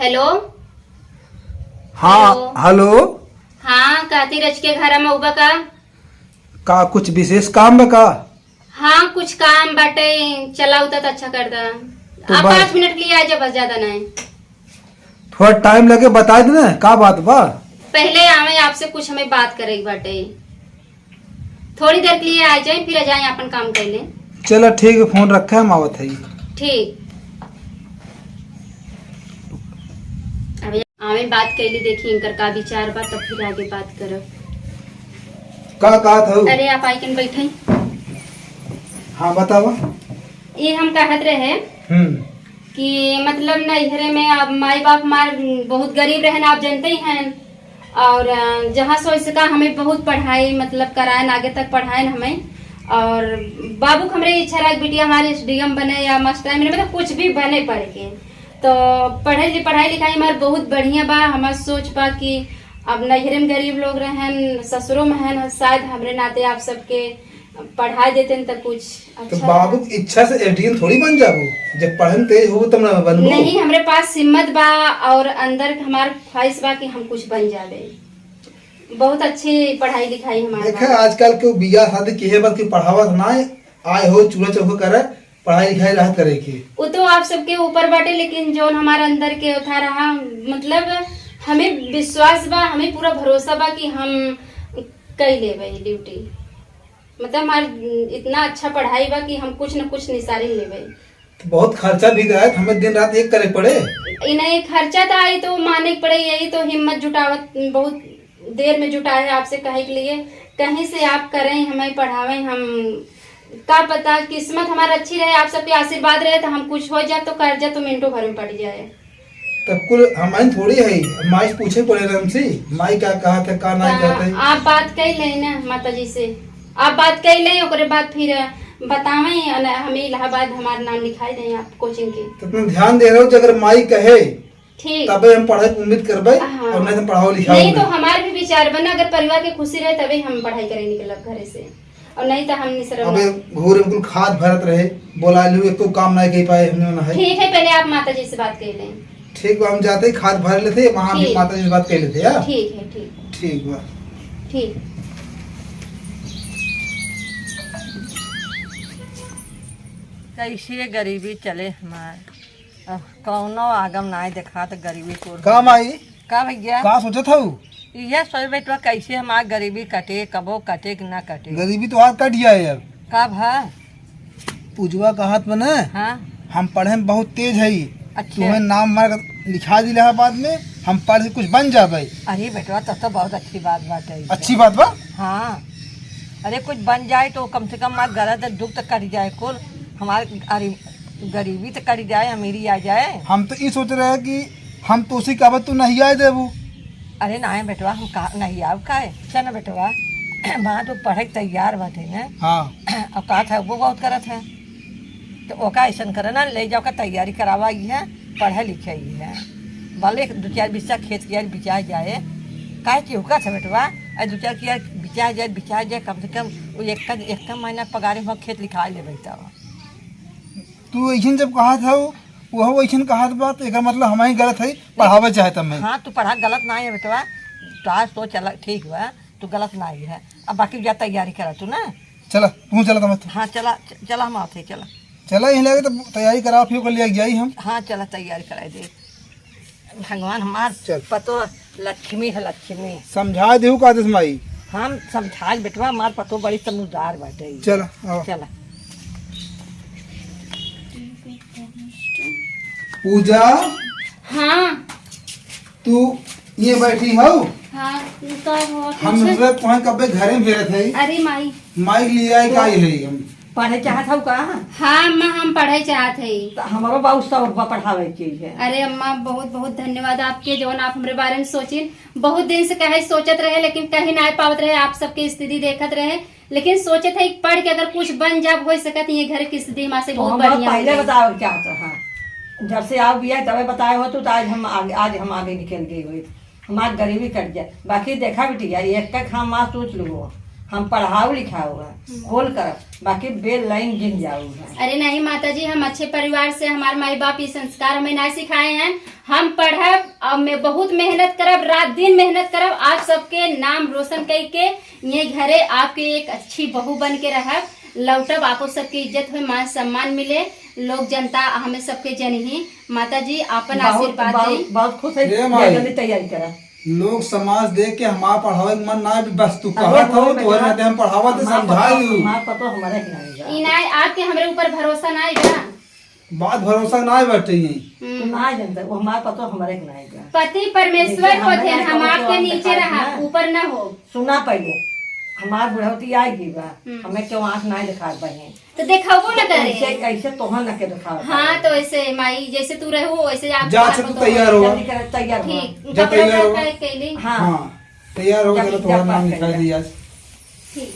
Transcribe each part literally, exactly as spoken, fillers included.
हेलो। हाँ, हेलो। हेलो। हाँ, कहती रच के घर में उबा का? का कुछ विशेष काम बा का? हाँ, कुछ काम बाटे, चला उता त अच्छा कर दा। तो आप बा- पाँच मिनट के लिए आ जाओ, बस, ज्यादा नहीं। थोड़ा टाइम लगे, बता देना का बात बा। पहले आवे, आपसे कुछ हमें बात करे के बाटे। थोड़ी देर के लिए आ जाए, फिर आ जाए, अपन काम कर लें। चला ठीक है, फोन रखे, हम आवत है। ठीक। अब आवे, बात कैली, देखी इनकर का विचार बा, तब फिर आगे बात करब। का कहत हऊ? अरे, आप आइकन बैठे। हाँ, बतावा। ये हम कहत रहे हम्म। कि मतलब नैहरे में अब माई बाप हमार बहुत गरीब रहन, आप जानते ही हैं। और, अ, जहाँ से वैसे का हमें बहुत पढ़ाई मतलब कराएन, आगे तक पढ़ाएन हमें। और बाबू के हमरे इच्छा रहा कि बिटिया हमारे एसडीएम बने या मास्टर, मतलब कुछ भी बने पढ़ के। तो पढ़े लि-, पढ़ाई लिखाई हमार बहुत बढ़िया बा। हमार सोच बा कि अब नैहरे में गरीब लोग रहन, ससुरो में हन, शायद हमरे नाते आप सबके पढ़ा देते त कुछ तो अच्छा बाबू रहा। की इच्छा से एसडीएम थोड़ी बन जाबू, जब पढ़े में तेज होबू तब ना बनबू। नहीं, हमरे पास हिम्मत बा और अंदर के हमार ख्वाहिश बा कि हम कुछ बन जाबे। बहुत अच्छी पढ़ाई लिखाई हमार देखे, बा। आजकल के बियाह शादी किहे बस के पढ़ावत ना आए हो, चूल्हा चौका करे, पढ़ाई लिखाई रहत करे के। वो तो आप सबके ऊपर बाटे, लेकिन जौन हमार अंदर के उठा रहा, मतलब हमें विश्वास बा, हमें पूरा भरोसा बा कि हम कई लेबे ड्यूटी। मतलब हमार इतना अच्छा पढ़ाई बा कि हम कुछ न कुछ निसारी लेबे। तो बहुत खर्चा भी रहा है, हमें दिन रात एक करे पड़े। ई नहीं, खर्चा तो आई तो माने के पड़े, यही तो हिम्मत जुटावत, बहुत देर में जुटाए आपसे कहे के लिए, कहीं से आप करें, हमें पढ़ावें, हम का पता किस्मत हमार अच्छी रहे, आप सबके आशीर्वाद रहे तो हम कुछ हो जाए, तो कर्जा तो मिनटों भर में पड़ जाए। तब कुल हमाइन थोड़ी है, माई से पूछे पड़े हमसे, माई का कहत है, का नहीं कहत है। आप बात कई लें ना माता जी से, आप बात कई लें, ओकरे बाद फिर बतावें, अन हमें इलाहाबाद हमार नाम लिखाई दें आप कोचिंग के। तो तुम ध्यान दे रहे हो, अगर माई कहे ठीक। तबे हम पढ़े के उम्मीद करबे, हाँ। और नहीं तो पढ़ाओ लिखाओ नहीं तो नहीं। हमार भी विचार बना, अगर परिवार के खुशी रहे तबे हम पढ़ाई करे निकलब घरे से, और नहीं तो हम निसरब अबे ना। घूर में कुल खाद भरत रहे, बोला लू, एको काम नहीं कर पाए हमने ना है। ठीक है, पहले आप माता जी से बात कर लें। ठीक बा, हम जाते ही खाद भर लेते, वहाँ भी ठीक। माता जी से बात कर लेते, यार। ठीक है, ठीक। ठीक बा। ठीक। कैसे गरीबी चले हमार, अह, कौनो आगम नाय देखात गरीबी कोर का में। माई? का भैया? का सोचत हऊ? इहे सोच बेटवा, कैसे हमार गरीबी कटे, कबो कटे कि ना कटे। गरीबी तोहार कट जाए अब। का भा? पूजवा कहत बा ना, हाँ। हम पढ़े में बहुत तेज हई। अच्छा। तुम्हें नाम हमार लिखा दी इलाहाबाद में, हम पढ़ के कुछ बन जाबे। अरे बेटवा, तब तो बहुत अच्छी बात, बात है। अच्छी बात बा? हाँ। अरे कुछ बन जाए तो कम से कम हमार गरज दुख तो कट जाए कुल। हमार, अरे गरीबी तो कट जाए, अमीरी आ जाए। हम तो ई सोच रहे हैं कि हम तो उसी का तू नहीं आए देबू। अरे नाहीं बेटवा, हम का नहीं आब काहे? चल ना बेटवा, वहाँ तो पढ़े के तैयार बाटे ना। हाँ। अब का था, वो बहुत करत है। तो ओका ऐसन करे ना, ले जाओ का तैयारी करावा ही है, पढ़े लिखे ही है। भले एक दो चार बिस्सा खेत किया बिचा जाए, काहे कि ओका था बेटवा, अरे दो चार किया बिचा जाए, बिचा जाए, कम से कम वो एक का, एक का महीना पगारे में खेत लिखा लेबे तब। तू ऐसन जब कहत हऊ, वह वैसन कहत बा, तो एकर मतलब हम ही गलत है, पढ़ावे चाहत हमें। हाँ, तू पढ़ा गलत ना है बेटवा, तोहार सोच अलग ठीक बा, तू गलत ना है। अब बाकी जा तैयारी करा तू ना। चला, तू चला, तब हाँ, चला, च-, चला, हम आवत है, चला। चला, यहीं लगे तो तैयारी करा, फिर ओकर ले जाई हम। हाँ, चला, तैयारी कराई दे। भगवान हमार चल। पतो लक्ष्मी है, लक्ष्मी। समझा देहू का आदेश माई? हम समझाए बेटवा, हमार पतो बड़ी समझदार बाटे। चला, आवा। चला। पूजा। हाँ। तू ये बैठी हऊ? हाँ, तू का हुआ हम कुछ? मतलब तुम्हें कब्बे घरे में भेजत है। अरे माई। माई लिया है का ये है हम? पढ़े चाहत हऊ का? हाँ अम्मा, हम पढ़े चाहत हई। त हमरो बहुत शौक बा पढ़ावे के है। अरे अम्मा, बहुत बहुत धन्यवाद आपके, जौन आप हमरे बारे में सोचिन। बहुत दिन से कहे सोचत रहे, लेकिन कहीं ना पावत रहे, आप सबके स्थिति देखत रहे, लेकिन सोचत है पढ़ के अगर कुछ बन जाब, हो सकत ये घर की स्थिति हमारे से तो बहुत हम बहुत बढ़िया हो पहले जाए। बतावे चाहत रहा, जब से आप बिया तबे बताए हो तो, तो आज हम आगे, आज हम आगे निकल गए हुए, हमार गरीबी कट जाए। बाकी देखा बिटिया, एक तक हम माँ सोच लूँ, हम पढ़ाऊ लिखाऊ है, हम्म। खोल कर, बाकी बेल लाइन गिन जाऊ है। अरे नहीं माता जी, हम अच्छे परिवार से, हमार माई बाप ये संस्कार हमें ना सिखाए हैं। हम पढ़ब, अब मैं बहुत मेहनत करब, रात दिन मेहनत करब, आप सबके नाम रोशन करके ये घरे आपके एक अच्छी बहू बन के रहब, लौटब, आपो सबके इज्जत होए, मान सम्मान मिले, लोग जनता हमें सबके जनही। माता जी, आपन बहुत, आशीर्वाद बहुत, दें। बहुत खुश है, ए माई। जल्दी तैयारी करा। लोग समाज देख के हमार पढ़ावे के मन ना है, बस तू अरे कहत हो, हमार तोहरे पतोह, नाते हम पढ़ावत है, हमार समझाई पतोह, हूँ। हमार पतोह हमारे के नाई बा। ई नाई, आपके हमरे ऊपर भरोसा नाई बा? बात भरोसा नाई बाटे यही। हम्म। तू ना जानता, वो हमार पतोह हमारे के नाई बा। पति परमेश्वर जैसे को हमारे ध्यान, यहाँ हम कबो आपके आँख नीचे दिखात रहा, ना। ऊपर ना हो। सुना पहले, हमार बुढ़ौती आएगी बा, हम्म। हमें क्यों आँख नाई दिखात बहिन। तो देखाबो ना करे। ऐसे, ऐसे तोहन ना के दिखाओ। हाँ, तो ऐसे माई, जैसे तू रहू, वैसे आप जा, अच्छा, तू तैयार हो। जल्दी कर, तैयार हो। ठीक, जा, कपड़ा तैयार हो। पैक कैली। हाँ। हाँ, तैयार हो, जा, चलो, जा, तोहर नाम पैक लिखा कर। दिया। ठीक।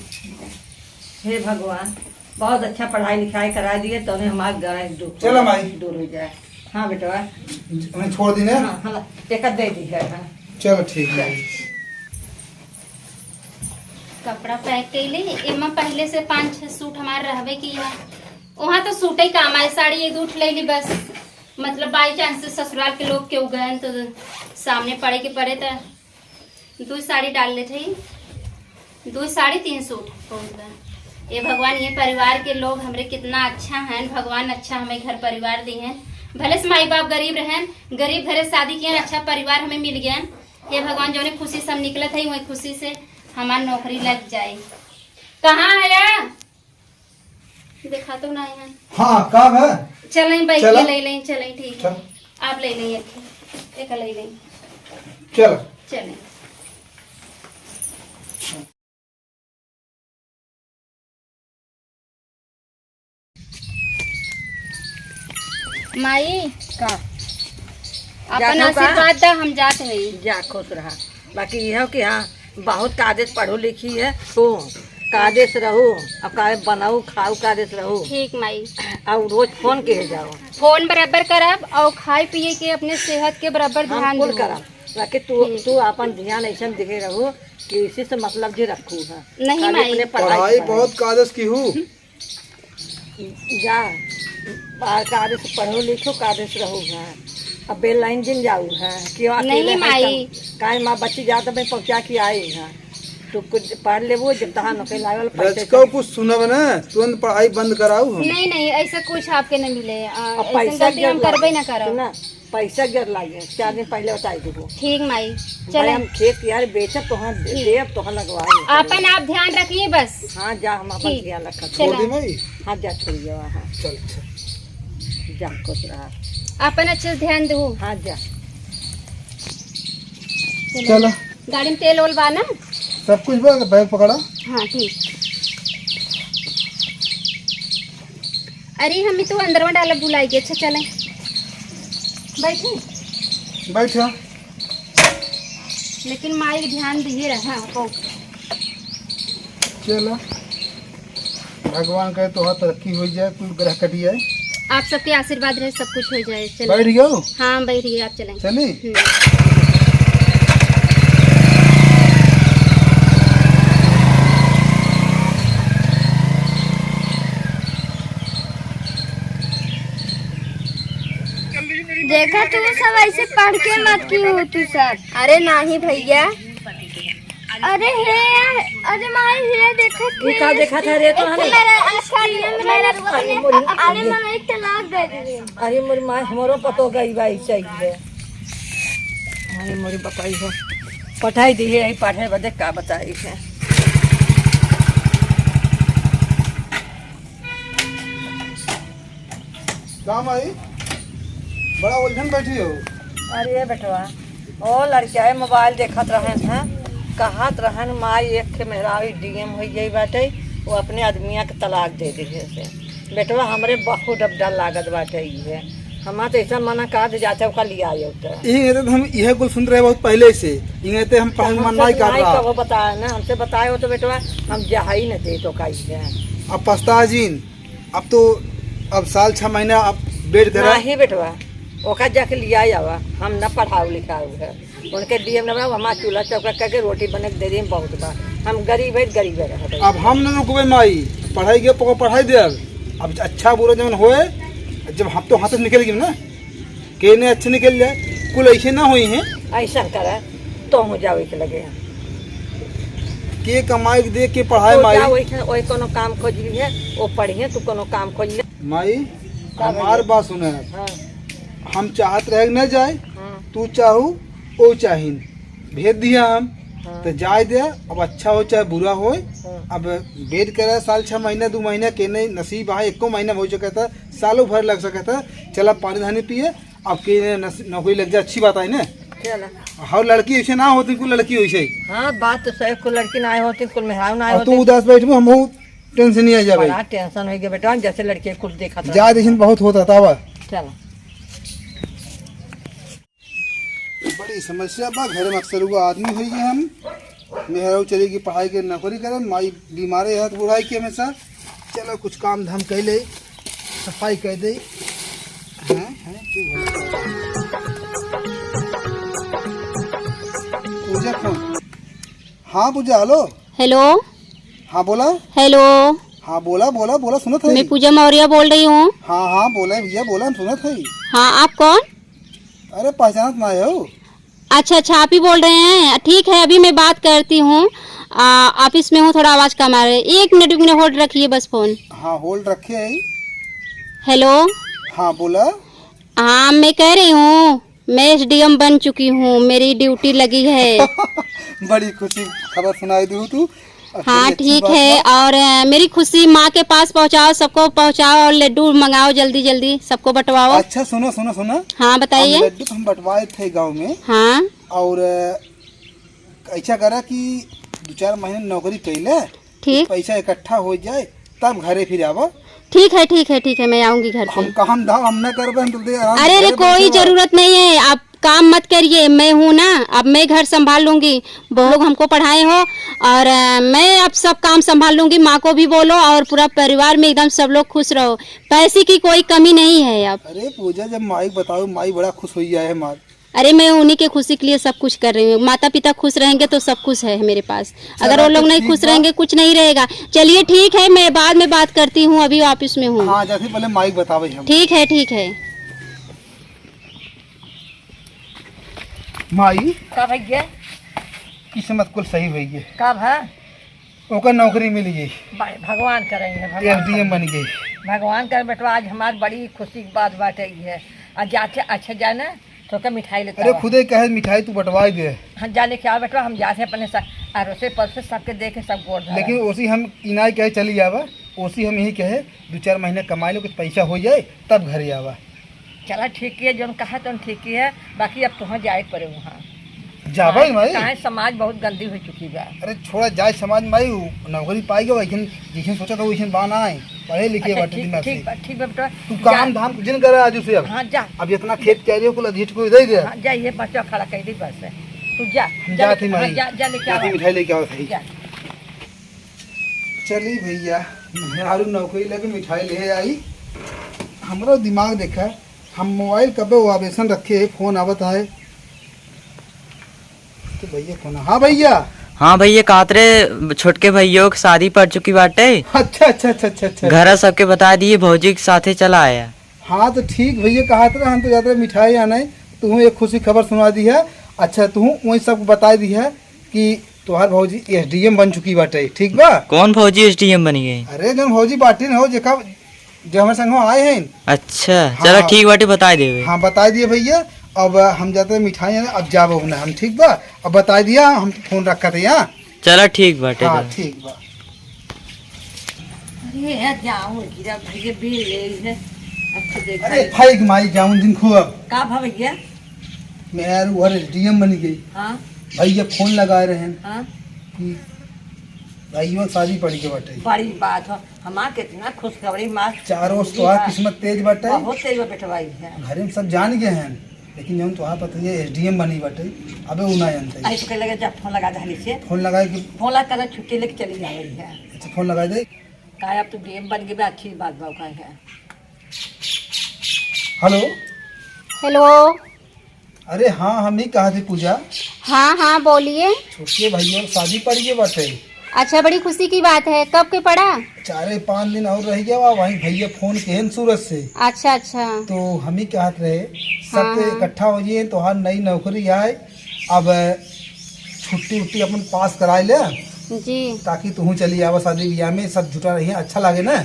हे भगवान, बहुत अच्छा पढ़ाई लिखाई करा दिए, तोने हमार गरज दुख चलो, माई। दूर हो जाए। हाँ, बेटवा। उन्हें छोड़ दी ना। हाँ, हाँ, देखा दे दी है, हाँ। चलो, ठीक है। चल। कपड़ा पैक कैली, एमा पहले से पाँच छह सूट हमार रहबे की है। वहाँ तो सूटे काम आए, साड़ी एक दो ठे ले ली बस। मतलब, बाई चांस से ससुराल के लोग केहू गए तो सामने पड़े के पड़े, तो दो साड़ी डाल लेते ही, दो साड़ी तीन सूट बहुत बा। ये भगवान, ये परिवार के लोग हमरे कितना अच्छा हैं, भगवान अच्छा हमें घर परिवार दी हैं। भले से माई बाप गरीब रहन, गरीब घरे शादी किए, अच्छा परिवार हमें मिल गया। हे भगवान, जौने खुशी से हम निकलत है, वही खुशी से हमार नौकरी लग जाए। कहाँ है या? देखा तो ना है। हाँ, का है? चलें, बैग चला। ले लें, चलें, ठीक है। चल। आप ले लें एक, एक ले लें। चल। चलें। माई, का? अपन जात हो का? आशीर्वाद दा, हम जात हई। जा, खुश रहा। बाकी यह हो कि हाँ, बहुत कायदे से पढ़ू लिखी है, तो कायदे से रहू, अब काहे बनाऊ खाऊ कायदे से रहू। ठीक माई। और रोज फोन किहे जाओ। फोन बराबर करब और खाए पिए के अपने सेहत के बराबर हम ध्यान कुल देबो। करब, बाकी तू, ठीक। तू अपन ध्यान ऐसन दिहे रहू कि इसी से मतलब जे रखू है। नहीं खाली माई। अपने पढ़ाई पढ़ाई पर। बहुत कायदे से की हूँ। जा, पा-, कायदे से पढ़ो लिखो, कायदे से रहो, हाँ। अब बेल लाइन जिन जाऊ, हाँ, कि अकेले नहीं, हैं माई। कम। काहे माँ बच्ची जा तो मैं पहुँचा के आई, हाँ। तू कुछ पढ़ लेबो, जब तहाँ नौकरी लागल, पैसे रचकौ से कुछ सुनब ना, तुरंत पढ़ाई बंद कराऊ हम। नहीं, नहीं, ऐसा कुछ आपके न मिले। आ, अब ऐसा पैसा गलती हम जब करबे लागे, ना करब। सुना, पैसा जर लागे, चार दिन पहले बताई देबो। ठीक माई, भाई, चले। हम खेत यार बेचब, तोहाँ दे-, ठीक। देब, तोहाँ लगवा देब। आपन आप ध्यान रखिए बस। हाँ, जा, हम आपन ठीक। ध्यान रखत हई। चला। छोड़ दी माई? हाँ, जा, छोड़ दिया, हाँ। चल, चल। जा, खुश रहा। आपन अच्छे से ध्यान दो। हाँ, जा। चलो। चला। गाड़ी में तेल ओल बा ना? सब कुछ बा, बैग पकड़ा। हाँ, ठीक। अरे, हम ही तो अंदर में डालब भुलाई गए। अच्छा, चलें। बैठे? बैठ जा। लेकिन माई के ध्यान दिए रहा, हाँ, को। चला। भगवान करे तोहार तरक्की हो जाए, कुल ग्रह कट जाए। आप सबके आशीर्वाद रहे, सब कुछ हो जाए। चलो। बैठ गयो? हाँ, बैठ गए, आप चलें। चली? हम्म। देखा तू सब ऐसे पढ़ के मत की हो तू सब। अरे नाही भैया, अरे हे, अरे माई, हे देखो, ई का देखत है रे, तो हमें? मेरा, मेरा, अरे मोरी, अरे मन एक तलाक दे दे। अरे मोरी माई, हमरो पतो गई बाई चाहिए। अरे मोरी बताई हो, पठाई दी है, यही पढ़े बदे का बताई है। का माई, बड़ा उलझन बैठी हो? अरे बेटवा, ओ लड़किया मोबाइल देखत रहन हैं, कहत रहन, "माई, एक ठे मेहरारू डीएम होइ गई बाटे, वो अपने आदमिया के तलाक दे दे से।" बेटवा, हमरे बहुत डर, डर लागत बाटे इहे। हमार तो ऐसा मना कर दे जाते, ओका लिया आयो तो। इहे तो हम इहे कुल सुन रहे बहुत पहले से। इहे तो हम पहले मन नहीं कर रहा। कबो बताया ना, हमसे बताए हो तो बेटवा, हम जा ही न दे तो का इहे। अब पछता जीन। अब तो, अब साल छह महीना अब बेड धरा। नाही बेटवा, ओका जाके लिया आवा, हम ना पढ़ाऊ लिखाऊ है। उनके डीएम ना बा, हमार चूल्हा चौका करके रोटी बने के दे दें, बहुत बा। हम गरीब है, गरीबे रह गए। अब हम न रुकबे माई, पढ़ाई के पको पढ़ाई दे। अब अच्छा बुरा जवन होए, जब हम तो हाथ से निकल गए ना, के ने अच्छे निकल जाए, कुल ऐसे ना होई हैं। ऐसा करे, तो हो जाओ एक लगे। के कमाई के दे, के पढ़ाए तो माई। जाओ, वही कोनो काम खोज ली है, वो पढ़िए, तू कोनो काम खोज ले। माई, का हमार भैया? बात सुने। हाँ। हम चाहत रहे न जाए, हाँ। तू चाहू, ओ चाहिन, भेज दिया हम। हाँ। तो जाए दे, अब अच्छा हो चाहे बुरा होए, हाँ। अब वेट करे साल छह महीना, दो महीना, के नहीं नसीब है, एको महीना हो चुका था, सालों भर लग सका था। चला पानी धानी पिए, अब के नस-, नौकरी लग जाए, अच्छी बात है ना। चला। हर लड़की ऐसे ना होती, कुल लड़की वैसे ही। हाँ, बात तो सही, कुल लड़की ना होती, कुल मेहरारू ना और तू होती। उदास बैठबू, हम बहुत टेंशन नहीं आ जाए भाई। बड़ा टेंशन हो गया बेटा, जैसे लड़के कुल देखा था। जा, जैसे बहुत होता था। चला। बड़ी समस्या बा, घर में अक्सर वो आदमी होई गए हम। मेहरारू चली गई पढ़ाई के नौकरी करे, माई बीमारे हाथ बुढ़ाई के हमेशा। चलो कुछ काम धाम कर ले, सफाई कर दे। हैं, हैं, क्यों भाई? पूजा फोन। हाँ पूजा, हेलो। हेलो। हाँ बोला। हेलो। हाँ बोला, बोला, बोला, सुनत है। मैं पूजा मौर्य बोल रही हूँ। हाँ, हाँ, बोला भैया, बोला, हम सुनत है। हाँ, आप कौन? अरे पहचानत ना हो। अच्छा, अच्छा, आप ही बोल रहे हैं। ठीक है, अभी मैं बात करती हूँ। आ, ऑफिस में हूँ, थोड़ा आवाज़ कम आ रही है। एक मिनट, एक मिनट होल्ड रखिए बस फोन। हाँ, होल्ड रखे है। हेलो। हाँ, बोला। हाँ, मैं कह रही हूँ, मैं एसडीएम बन चुकी हूँ, मेरी ड्यूटी लगी है। बड़ी खुशी खबर सुनाई दी तू। हाँ, बड़ी अच्छी ठीक बात है। बा। और, अ, मेरी खुशी माँ के पास पहुँचाओ, सबको पहुँचाओ और लड्डू मंगाओ जल्दी जल्दी, सबको बंटवाओ। अच्छा, सुनो, सुनो, सुनो। हाँ, बताइए। हम लड्डू तो हम बंटवाए थे गाँव में। हाँ। और, अ, ऐसा करा कि दो चार महीने नौकरी कैले, ठीक। पैसा इकट्ठा हो जाए, तब घरे फिर आवा। ठीक है, ठीक है, ठीक है, मैं आऊँगी घर पे। हम काम धाम हम ना करबे, हम तो दे आराम से अरे, अरे, घरे बैठे कोई रहो। जरूरत नहीं है, आप काम मत करिए, मैं हूँ ना, अब मैं घर संभाल लूँगी। बहुत लोग हमको पढ़ाए हो और, अ, मैं अब सब काम संभाल लूँगी। माँ को भी बोलो और पूरा परिवार में एकदम सब लोग खुश रहो। पैसे की कोई कमी नहीं है अब। अरे पूजा, जब माई बताओ, माई बड़ा खुश हो जाए है माँ। अरे, मैं उन्हीं के खुशी के लिए सब कुछ कर रही हूँ। माता पिता खुश रहेंगे तो सब कुछ है मेरे पास। अगर चलो, वो लोग तो नहीं ठीक खुश बा। रहेंगे, कुछ नहीं रहेगा। चलिए ठीक है, मैं बाद में बात करती हूँ, अभी ऑफिस में हूँ। हाँ, जैसे पहले माई बतावे हम। ठीक है, ठीक है। माई। का भैया? किस्मत कुल सही भैया। का भा? ओकर नौकरी मिल गई। भाई, भगवान करे है, भगवान एसडीएम करे। बन गई। भगवान करे बेटवा, आज हमार बड़ी खुशी की बात बाटे है। आ जाते अच्छा जाने तो का मिठाई लेता अरे बा। खुदे कहे मिठाई तू बंटवाई दे। हम जा लेके आओ बेटवा, हम जाते अपने सा-, अड़ोसे पड़ोसे सबके दे के सब गोड़ धरा। लेकिन ओसी हम इनाय कहे चली जावा, ओसी हम यही कहे दो चार महीने कमाई लो, कुछ पैसा हो जाए तब घरे आवा। चला ठीक है, जौन कहा तौन ठीक ही है, बाकी अब तुहाँ जाए के पड़े वहाँ। जाबे काहे, माई? काहे समाज बहुत गंदी हो चुकी बा। अरे छोड़ा जाए समाज माई, उ नौकरी पाई गवा, लेकिन जैसे सोचा था वैसे बा ना है। पढ़े लिखे अच्छा, बाटे ठीक, दिमाग ठीक से। बा, ठीक बा बेटा। तू जा। काम धाम जिन करे आज से अब। हाँ, जा। अब जितना खेत कह रही हो कुल अधीट को दे दे। हाँ, जा, ये बच्चा खड़ा कर दी बस। तू जा, हम जा जात लेके, ही हाँ, माई। जा, जा लेके जात ही आवा। मिठाई लेके आओ सही। जा। चली भैया, मेहरारू नौकरी लगे मिठाई ले आई। हमरो दिमाग देखा, हम मोबाइल कबे वाइब्रेशन रखे, फोन आवत है। तो भैया फोन, हाँ भैया। हाँ भैया, कहत रहे छोटके भैया के शादी पड़ चुकी बाटे। अच्छा, अच्छा, अच्छा, अच्छा, अच्छा। घर सबके बता दिए, भौजी के साथे चला आया। हाँ तो ठीक भैया, कहत रहे हम तो जात रहे मिठाई आने, तू एक खुशी खबर सुना दी है। अच्छा, तू वही सबको बता दी है कि तोहार भौजी एसडीएम बन चुकी बाटे, ठीक बा? कौन भौजी एसडीएम बनी गई? अरे जौन भौजी बाटी न हो, जेका, जो हमारे संग आए हैं। अच्छा, हाँ, चलो हाँ। ठीक बाटे, बताई देबे। हाँ, बताई दिए भैया। अब हम जाते हैं मिठाई आने, अब जाबो ना हम, ठीक बा? अब बताई दिया, हम फोन रखा थे यहाँ। चलो ठीक बाटे, हाँ, तो। ठीक बा। अरे यार, जाऊँ, गिरा भैया, बिल ले है। अच्छा, देखा अरे है। भाई के माई जाऊँ दिन खूब। का भा भैया? मैं यार, वो एसडीएम बनी गई। हाँ। भैया फोन लगा रहे हैं हाँ। कि भाइयों शादी पड़ी के बाटे। बड़ी बात हो, हमार कितना खुशखबरी, हमार चारों जिंदगी तोहार बा। किस्मत तेज बाटे। बहुत तेज बा बेटवा, ई है। घरे में सब जान गए हैं, लेकिन जौन तोहार पत्नी एसडीएम बनी बाटे, अबे उ ना जानते। ऐसे के लगे जब फोन लगा दे नीचे। फोन लगाए कि फोन लगा के छुट्टी लेके चली जा रही है। अच्छा, फोन लगा दे। का अब तू डीएम बन गई बा, अच्छी बात बा, का है। हेलो। हेलो। अरे हाँ, हम ही कहा थे पूजा। हाँ, हाँ, बोलिए। छोटके भैया के शादी पड़ गए बाटे। अच्छा, बड़ी खुशी की बात है। कब के पड़ा? चारे पाँच दिन और रह गया बा, वहीं भैया फोन के हैं सूरत से। अच्छा, अच्छा। तो हम ही कहत रहे, सब हाँ, तो हाँ। इकट्ठा हो जाइए, तोहार नई नौकरी आए, अब छुट्टी उट्टी अपन पास कराए ले, जी। ताकि तू चली आवा शादी ब्याह में, सब जुटा रही, अच्छा लगे ना।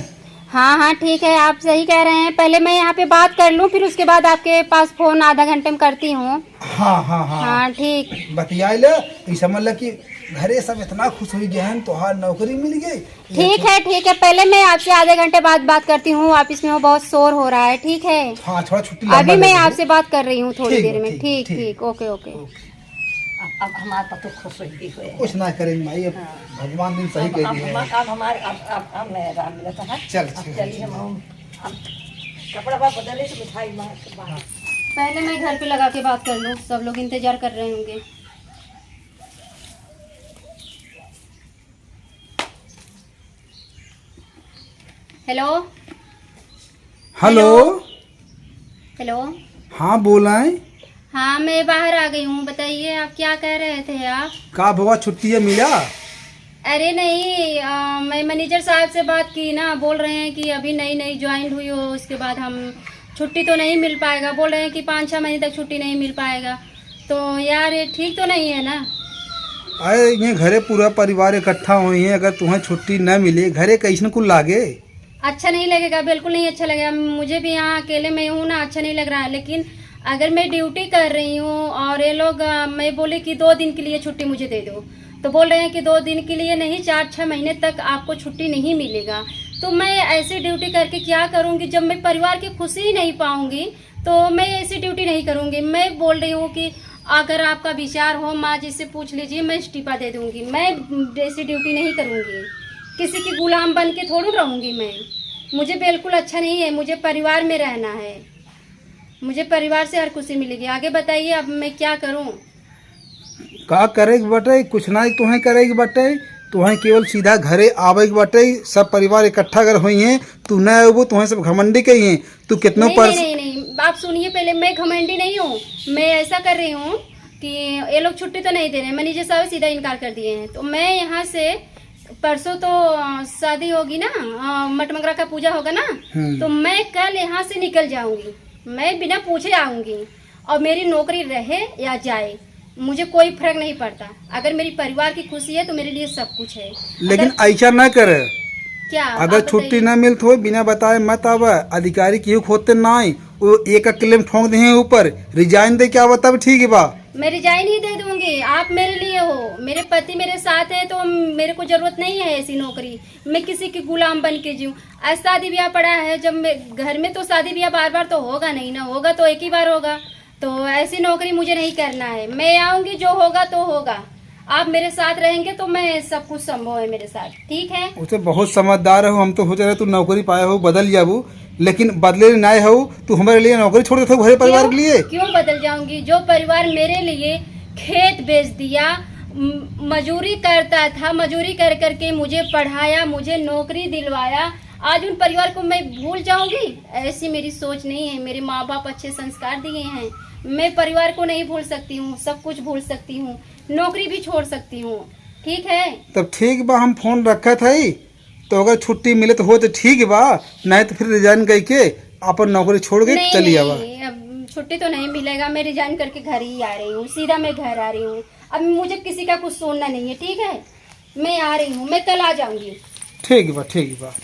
हाँ, हाँ, ठीक है, आप सही कह रहे हैं। पहले मैं यहाँ पे बात कर लूँ, फिर उसके बाद आपके पास फोन आधा घंटे में करती हूँ। हाँ, हाँ, हाँ। हाँ, ठीक। बतियाए ले, ई समझ ले कि घरे सब इतना खुश हो गए हैं, तोहार नौकरी मिल गई। ठीक है, ठीक है, पहले मैं आपसे आधे घंटे बाद बात करती हूँ, ऑफिस में वो बहुत शोर हो रहा है, ठीक है? हाँ, थोड़ा छुट्टी लंबा अभी ले मैं लो। आपसे बात कर रही हूँ थोड़ी ठीक देर बा, में। ठीक, ठीक, ठीक। ठीक, ओके, ओके। ओके। अब, अब हमार पतो खुश हो गई हुए है। कुछ ना करेंगे माई, अब हाँ। भगवान दिन सही अब, कह अब दिए हैं। हमार, अब हमार, अब, अब, अब मैं आराम मिलता है। चल, अब चल, चलिए चल। हम, हम, अब कपड़ा बा बदले से मिठाई मार के बाहर। पहले मैं घर पे लगा के बात कर लूँ, सब लोग इंतजार कर रहे होंगे। हेलो। हेलो। हेलो। हाँ, बोलाएं। हाँ, मैं बाहर आ गई हूँ, बताइए, आप क्या कह रहे थे आप? का भवा, छुट्टी है मिला? अरे नहीं, अ, मैं मैनेजर साहब से बात की ना, बोल रहे हैं कि अभी नई नई ज्वाइन हुई हो, उसके बाद हम छुट्टी तो नहीं मिल पाएगा, बोल रहे हैं कि पाँच छः महीने तक छुट्टी नहीं मिल पाएगा। तो यार, ये ठीक तो नहीं है ना? अरे, ये घरे पूरा परिवार इकट्ठा हुई है, अगर तुम्हें छुट्टी न मिले, घरे कैसन कुल लागे? अच्छा नहीं लगेगा, बिल्कुल नहीं अच्छा लगेगा। मुझे भी यहाँ अकेले में हूँ ना, अच्छा नहीं लग रहा है। लेकिन अगर मैं ड्यूटी कर रही हूँ और ये लोग, अ, मैं बोली कि दो दिन के लिए छुट्टी मुझे दे दो, तो बोल रहे हैं कि दो दिन के लिए नहीं, चार छः महीने तक आपको छुट्टी नहीं मिलेगा। तो मैं ऐसी ड्यूटी करके क्या करूँगी, जब मैं परिवार की खुशी ही नहीं पाऊँगी? तो मैं ऐसी ड्यूटी नहीं करूँगी। मैं बोल रही हूँ कि अगर आपका विचार हो, माँ जी से पूछ लीजिए, मैं इस्तीफा दे दूँगी। मैं ऐसी ड्यूटी नहीं करूँगी, किसी की गुलाम बन के थोड़ू रहूँगी मैं। मुझे बिल्कुल अच्छा नहीं है, मुझे परिवार में रहना है, मुझे परिवार से हर खुशी मिलेगी। आगे बताइए, अब मैं क्या करूँ? का करे के बटे? कुछ ना तुहें करे के बटे, तुहें केवल सीधा घरे आवे के बटे। सब परिवार इकट्ठा अगर होई हैं, तू न अबू, तुहें सब घमंडी कही हैं। तू कितनो नहीं, पर्स- नहीं, नहीं, नहीं, आप सुनिए पहले, मैं घमंडी नहीं हूँ। मैं ऐसा कर रही हूँ कि ये लोग छुट्टी तो नहीं दे रहे, मैनेजर साहब सीधा इनकार कर दिए हैं। तो मैं यहाँ से परसों तो, अ, शादी होगी ना, अ, मटमंगरा का पूजा होगा ना, हम्म। तो मैं कल यहाँ से निकल जाऊँगी, मैं बिना पूछे आऊँगी। और मेरी नौकरी रहे या जाए, मुझे कोई फर्क नहीं पड़ता। अगर मेरी परिवार की खुशी है तो मेरे लिए सब कुछ है। लेकिन अगर ऐसा ना करे। क्या? अगर आप छुट्टी बताइए। ना मिलत हो, बिना बताए मत आवे। अधिकारी केहू खोते ना आई, वो एक अकेले में ठोंक दे हैं ऊपर, रिजाइन दे के आवा तब ठीक बा। मैं रिजाइन ही दे दूंगी, आप मेरे लिए हो, मेरे पति मेरे साथ है तो मेरे को जरूरत नहीं है ऐसी नौकरी, मैं किसी की गुलाम बन के जीऊँ। आज शादी ब्याह पड़ा है, जब मैं, घर में तो शादी ब्याह बार बार तो होगा नहीं ना, होगा तो एक ही बार होगा। तो ऐसी नौकरी मुझे नहीं करना है। मैं आऊँगी, जो होगा तो होगा। आप मेरे साथ रहेंगे तो मैं, सब कुछ संभव है मेरे साथ, ठीक है? उसे बहुत समझदार हो, हम तो सोच रहे तू नौकरी पाए हो, बदल जाबू, लेकिन बदले ना हो, तू हमारे लिए नौकरी छोड़ देते हो घरे परिवार क्यों? के लिए। क्यों बदल जाऊंगी? जो परिवार मेरे लिए खेत बेच दिया, म-, मजूरी करता था, मजूरी कर करके मुझे पढ़ाया, मुझे नौकरी दिलवाया, आज उन परिवार को मैं भूल जाऊंगी? ऐसी मेरी सोच नहीं है। मेरे माँ बाप अच्छे संस्कार दिए हैं, मैं परिवार को नहीं भूल सकती हूँ, सब कुछ भूल सकती हूँ, नौकरी भी छोड़ सकती हूँ, ठीक है? तब ठीक बा, हम फोन रखत हई, तो अगर छुट्टी मिलत हो तो ठीक बा, नहीं तो फिर रिजाइन करके अपन नौकरी छोड़ के नहीं, चली आवा। नहीं, अब छुट्टी तो नहीं मिलेगा, मैं रिजाइन करके घर ही आ रही हूँ, सीधा मैं घर आ रही हूँ। अब मुझे किसी का कुछ सुनना नहीं है, ठीक है? मैं आ रही हूँ, मैं कल आ जाऊंगी। ठीक बा, ठीक बा।